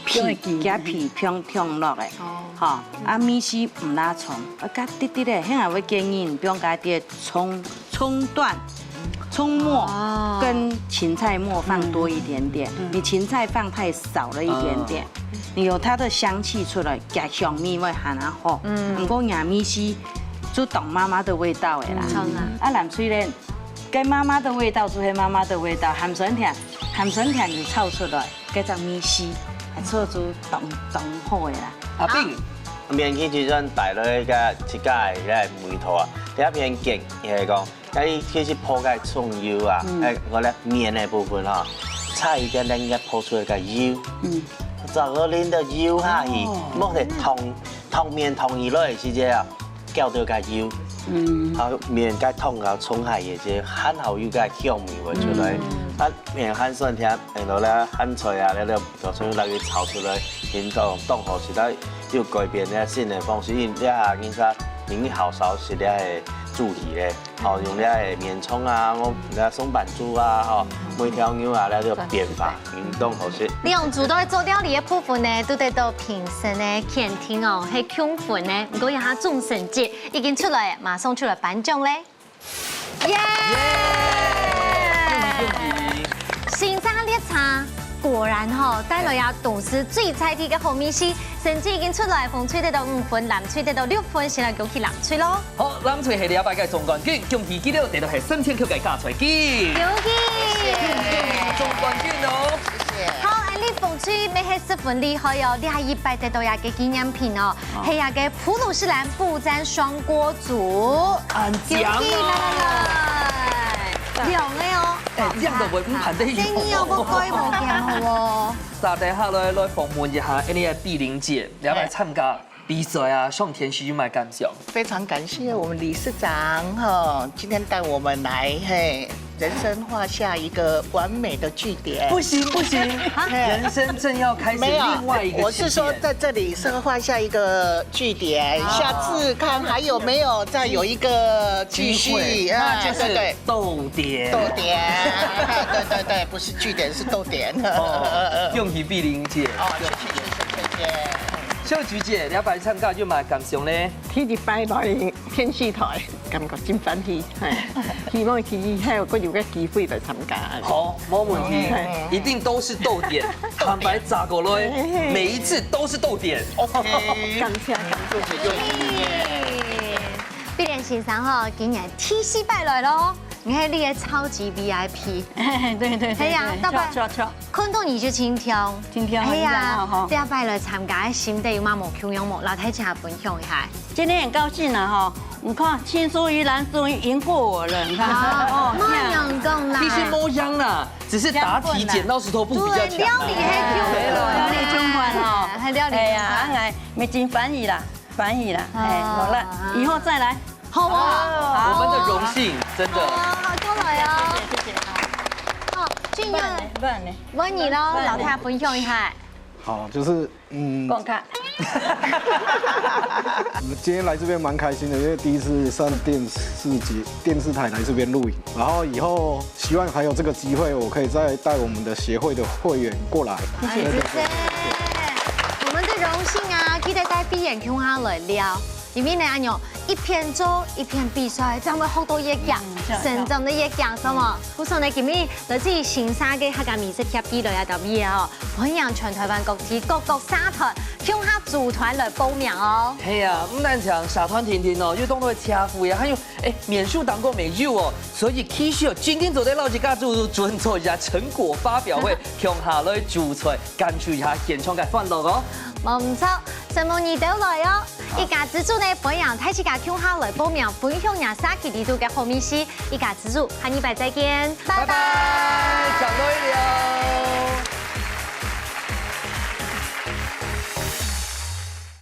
皮，皮，加皮偏暢落个。哦。吼，啊，味緒毋罅重，啊，加滴滴个，𠊎會建議你放加點蔥 蔥段、蔥末哦。跟芹菜末放多一點點，嗯。你芹菜放太少了一點點，嗯。你有它的香氣出來，加香味會還較好。嗯。毋過若味緒就當媽媽的味道个啦。嗯。啊，藍隊呢，該媽媽的味道就係媽媽的味道，鹹酸甜，鹹酸甜有炒出來，該隻味緒，還做出當，當好个啦。阿炳。免去計算帶落去个自家个味道啊，這片揀，係講 該其實烰个蔥油啊，嗯。哎，𠊎咧麵个部分吼，差一點點應該烰出來个油。嗯。再過淋到油下去，哦。莫得燙，燙麵燙起來个時節啊，攪到个油。嗯。啊，麵該燙个蔥下去，就還好有个香味會出來。嗯。啊，麵還酸甜，然後咧，鹹菜啊，咧，咧，就所以來去炒出來，形狀當好食，它又改變了新的方式，因為這下人家，人好少食這个主題咧。 吼，用這个麵蔥啊，用這松板豬啊，吼，煨條肉啊，這个變化，嗯，當好食。兩組都係做料理个部分呢，都得到評審个肯定哦，係共分呢。毋過這下總成績已經出來，馬上就來頒獎咧。耶！恭喜恭喜！審查列車果然吼，帶來啊，都係最在地个好味緒。 成績已經出來，紅隊得到五分，藍隊得到六分，先來恭喜藍隊咯。好，藍隊係這擺个總冠軍，恭喜佢兜得到係三千塊个加菜金。恭喜！恭喜總冠軍哦！謝謝。好，恁樣紅隊乜係十分厲害哦，這一擺得到這个紀念品哦，哦。係這个普魯士藍步戰雙鍋組。恁靚哦！恭喜，來來來，兩个哦。哎，這樣的文盤都有。這你有個規模感好哦。 接下來來訪問一下𠊎等个碧玲姐，了解參加比賽啊，上電視有麼个感想？非常感謝我們理事長哈，今天帶我們來，嘿，人生畫下一個完美的句點。不行不行，啊？人生正要開始沒有，另外一個起點。我是說在這裡是畫下一個句點，啊。下次看還有沒有再有一個繼續，機會，哎，那就是對，對。 逗點。逗點，對對對，不是句點，是逗點。哦，恭喜碧玲姐。哦，謝謝謝謝謝謝。秀菊姐，這擺參加有麼个感想呢？第一擺來電視台，感覺真歡喜，嘿，希望以後還有个機會來參加。好，無問題，嘿。一定都是逗點，坦白講過來，嘿嘿嘿。每一次都是逗點。OK。感謝感謝。恭喜恭喜。 碧玲先生吼，今年第四擺來咯，你係這个超級V I P。對對對，係啊，對，大擺，著著著。看到你就真暢。真暢，哎呀，真暢，吼。這擺來參加个心得有麼無共樣無？摎大家分享一下。今天很高興啊，吼，你看，青出於藍，終於贏過我了，你看。啊，哦，莫恁樣講啦。其實無贏啦，只是答題剪刀石頭布比較強。對，料理係共款。料理共款吼。還料理共款。哎呀，哎，沒真歡喜啦。 翻譯啦，哎，哦，好了，以後再來。好啊。好。我們的榮幸，真的。哦，好，過來哦。謝謝，謝謝。好，俊佑，換你，換你。換你咯，換你。摎大家分享一下。好，就是，嗯，講看。我們今天來這邊蠻開心的，因為第一次上電視節，電視台來這邊錄影，然後以後希望還有這個機會，我可以再帶我們的協會的會員過來。謝謝。謝謝。我們的榮幸啊，記得帶碧玲共下來尞。因為呢，恁樣，一片做一片比賽，正會學到越強，嗯，係啊成長得越強，係無？故所呢，今日來自於新社个客家美食協會來啊，特別哦，歡迎全台灣各地各個社團共下組團來報名哦。係啊，毋單淨社團定定哦，有當多个車夫呀，還有誒，面書當中也有哦，所以其實哦，真正做得摎自家組準備一下成果發表會，共下來煮菜，感受一下現場个歡樂哦。無毋著，承蒙你兜來哦！一家之煮呢，歡迎大自家共下來報名，分享若社區裡肚个好美食。一家之煮，下禮拜再見，拜拜，正來尞。